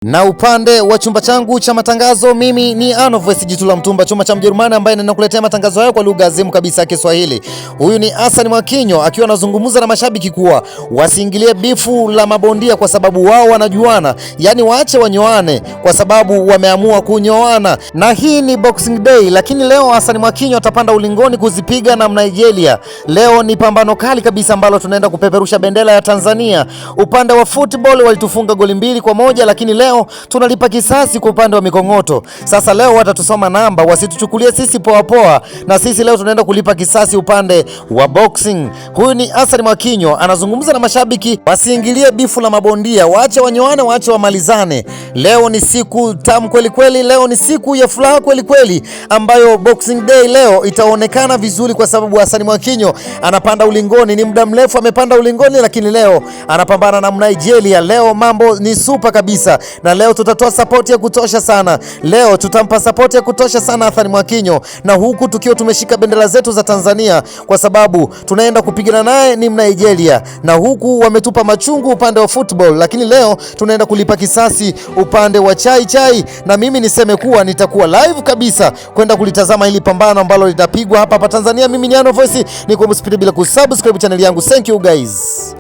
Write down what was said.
Na upande wa chumba changu cha matangazo, mimi ni Anovoice Jitula Mtumba, chuma cha Mjerumani ambaye ninakuletea matangazo hayo kwa lugha azimu kabisa ya Kiswahili. Huyu ni Hassan Mwakinyo akiwa anazungumza na mashabiki kuwa wasiingilie bifu la mabondia kwa sababu wao wanajuana, yaani waache wanyoane kwa sababu wameamua kunyoana, na hii ni Boxing Day. Lakini leo Hassan Mwakinyo atapanda ulingoni kuzipiga na Nigeria. Leo ni pambano kali kabisa ambalo tunaenda kupeperusha bendera ya Tanzania. Upande wa football walitufunga goli 2-1, lakini leo tunalipa kisasi kwa upande wa mikong'oto. Sasa leo watatusoma namba, wasituchukulie sisi poa poa, na sisi leo tunaenda kulipa kisasi upande wa boxing. Huyu ni Hassan Mwakinyo anazungumza na mashabiki, wasiingilie bifu la mabondia, waache wanyoane, waache wamalizane. Leo ni siku tamu kweli kweli, leo ni siku ya furaha kweli kweli, ambayo Boxing Day leo itaonekana vizuri kwa sababu Hassan Mwakinyo anapanda ulingoni. Ni muda mrefu amepanda ulingoni, lakini leo anapambana na Nigeria. Leo mambo ni super kabisa, na leo tutatoa sapoti ya kutosha sana. Leo tutampa sapoti ya kutosha sana Hassan Mwakinyo, na huku tukiwa tumeshika bendera zetu za Tanzania, kwa sababu tunaenda kupigana naye ni Nigeria, na huku wametupa machungu upande wa football, lakini leo tunaenda kulipa kisasi upande wa chai chai, na mimi niseme kuwa nitakuwa live kabisa kwenda kulitazama hili pambano ambalo litapigwa hapa hapa Tanzania. Mimi ni Ano Voice, ni kuomba usipite bila kusubscribe channel yangu. Thank you guys.